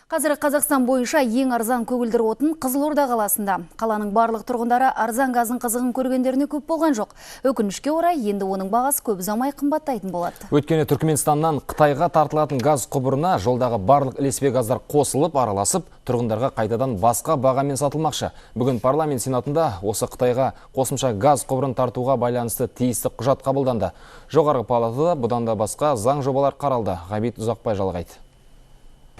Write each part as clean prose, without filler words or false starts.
Қазір Қазақстан бойынша ең арзан көгілдір отын Қызылорда қаласында. Қаланың барлық тұрғындары арзан газдың қызығын көргендеріне көп болған жоқ. Өкінішке орай, енді оның бағасы көп ұзамай қымбаттайтын болады. Өйткені Түркіменстаннан Қытайға тартылатын газ құбырына жолдағы барлық ілеспе газдар қосылып, араласып, тұрғындарға қайтадан басқа бағамен сатылмақшы. Бүгін парламент сенатында осы Қытайға қосымша газ құбырын тартуға байланысты тиісті құжат қабылданды. Жоғарғы палатада бұдан да басқа заң жобалар қаралды. Ғабит Ұзақбай жалғайды.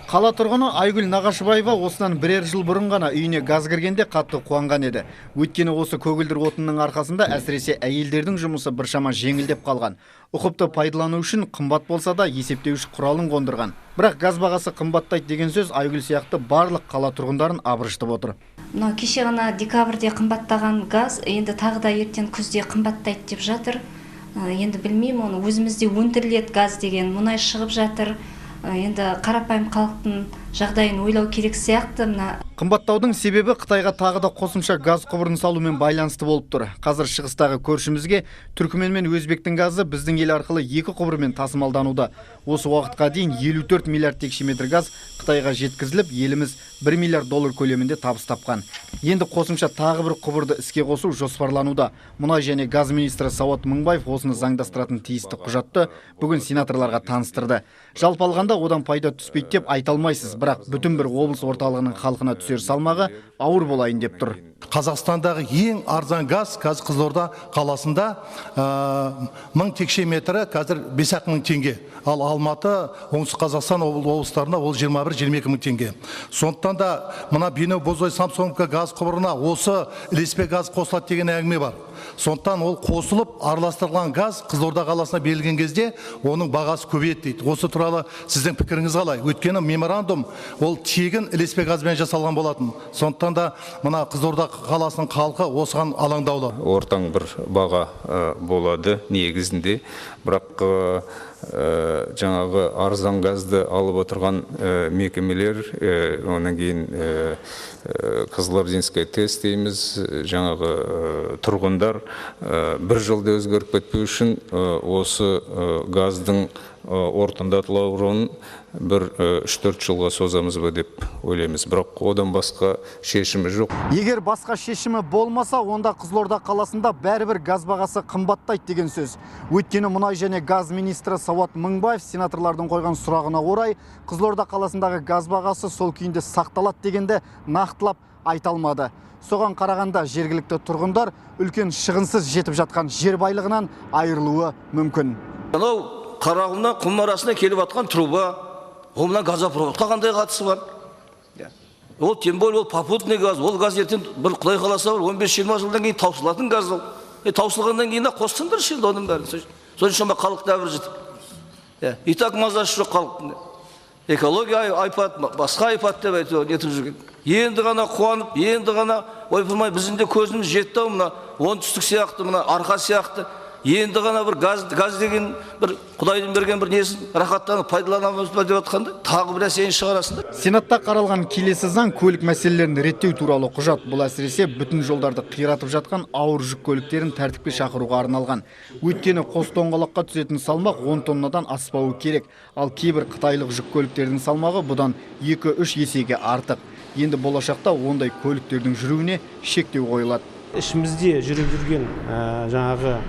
Қала тұрғыны Айгүл Нағашыбаева осыдан бірер жыл бұрын ғана үйіне газ кіргенде қатты қуанған еді. Өйткені осы көгілдір отынның арқасында әсіресе әйелдердің жұмысы біршама жеңілдеп қалған. Ұқыпты пайдалану үшін қымбат болса да есептеуіш құралын қондырған. Бірақ газ бағасы қымбаттайды деген сөз Айгүл сияқты барлық қала тұрғындарын абыржытып отыр. Мынау кеше ғана декабрьде қымбаттаған газ енді тағы да ертең күзде қымбаттайды деп жатыр. Енді білмеймін, оны өзімізде өндіріледі газ деген, мұнай шығып жатыр. Енді қарапайым халықтың жағдайын ойлау керек сияқты мына. Қымбаттаудың себебі Қытайға тағы да қосымша газ құбырын салумен байланысты болып тұр. Қазір шығыстағы көршімізге түркімен мен өзбектің газы біздің ел арқылы екі құбырмен тасымалдануда. Осы уақытқа дейін 54 миллиард текше метр газ Қытайға жеткізіліп, еліміз 1 миллиард доллар көлемінде табыс тапқан. Енді қосымша тағы бір құбырды іске қосу жоспарлануда. Мұнай және газ министрі Сауат Мыңбаев осыны заңдастыратын тиісті құжатты бүгін сенаторларға таныстырды. Жалпы алғанда одан пайда түспейді деп айта алмайсыз, бірақ бүтін бір облыс орталығының халқына түсер салмағы ауыр болайын деп тұр. Қазақстандағы ең арзан газ қазір Қызылорда қаласында 1000 текше метрі қазір 5 мың теңге. Ал Алматы, Оңтүстік Қазақстан облыстарында ол 21-22 мың теңге. Сондықтан да мына Бейнеу, Бозой, Самсоновка газ құбырына осы ілеспе газ қосылады деген әңгіме бар. Сондықтан ол қосылып араластырылған газ Қызылорда қаласына берілген кезде оның бағасы көбейеді дейді. Осы туралы сіздің пікіріңіз қалай? Өйткені меморандум ол тегін ілеспе газбен жасалған болатын. Сондықтан да мына Қызылорда қаласының халқы осыған алаңдаулы. Ортаң бір баға болады негізінде, бірақ жаңағы арзан газды алып отырған мекемелер, онан кейін Қызылординская ТЭС дейміз, жаңағы тұрғындар бір жылда өзгеріп кетпеу үшін осы газдың ортаңдатылуын бір 3-4 жылға созамыз ба деп ойлаймыз. Бірақ одан басқа шешімі жоқ. Егер басқа шешімі болмаса, онда Қызылорда қаласында бәрібір газ бағасы қымбаттайды деген сөз. Өйткені мұнай және газ министрі Сауат Мыңбаев сенаторлардың қойған сұрағына орай Қызылорда қаласындағы газ бағасы сол күйінде сақталады дегенді нақтылап айта алмады. Соған қарағанда жергілікті тұрғындар үлкен шығынсыз жетіп жатқан жер байлығынан айырылуы мүмкін. Анау Қарағымнан құм арасына келіп атқан труба, ол мына газопроводқа қандай қатысы бар? Ол тем более ол попутный газ, ол газ ертең бір Құдай қаласа бір 15-20 жылдан кейін таусылатын газ ол. Таусылғаннан кейін қоссаңдаршы енді оның бәрін. Соншама халықты әбіржітіп. И так мазасы жоқ халықтың. Экология айпат, басқа айпат деп әйтеуір нетіп жүрген. Енді ғана қуанып, енді ғана ойпырмай біздің де көзіміз жетті ау мына оңтүстік сияқты, мына арқа сияқты. Енді ғана бір газ деген бір Құдайдың берген бір несін рахаттанып пайдаланамыз ба деп жатқанда тағы бір әсейін шығарасыңдар. Сенатта қаралған келесі заң көлік мәселелерін реттеу туралы құжат. Бұл әсіресе бүтін жолдарды қиратып жатқан ауыр жүк көліктерін тәртіпке шақыруға арналған. Өйткені қос доңғалаққа түсетін салмақ 10 тоннадан аспауы керек. Ал кейбір қытайлық жүк көліктердің салмағы бұдан 2-3 есеге артық. Енді болашақта ондай көліктердің жүруіне шектеу қойылады. Ішімізде жүріп жүрген жаңағы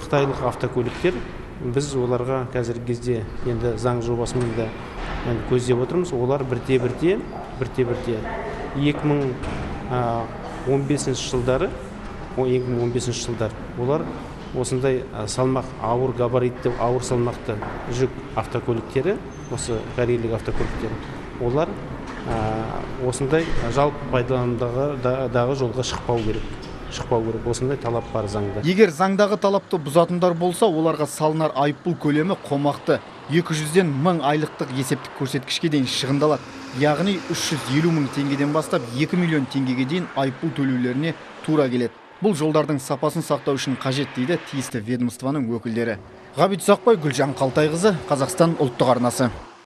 қытайлық автокөліктер, біз оларға қазіргі кезде енді заң жобасымен де көздеп отырмыз. Олар бірте-бірте 2015 жылдары, 2015 жылдар олар осындай салмақ, ауыр габаритті, ауыр салмақты жүк автокөліктері, осы корейлік автокөліктері, олар осындай жалпы пайдаланымдағы жолға шықпау керек. Осындай талап бар заңда. Егер заңдағы талапты бұзатындар болса, оларға салынар айыппұл көлемі қомақты 200-ден 1000 айлықтық есептік көрсеткішке дейін шығындалады. Яғни 350 мың теңгеден бастап 2 миллион теңгеге дейін айыппұл төлеулеріне тура келеді. Бұл жолдардың сапасын сақтау үшін қажет дейді тиісті ведомствоның өкілдері. Ғабит Ұзақбай, Гүлжан Қалтайқызы, Қазақстан ұлттық арнасы.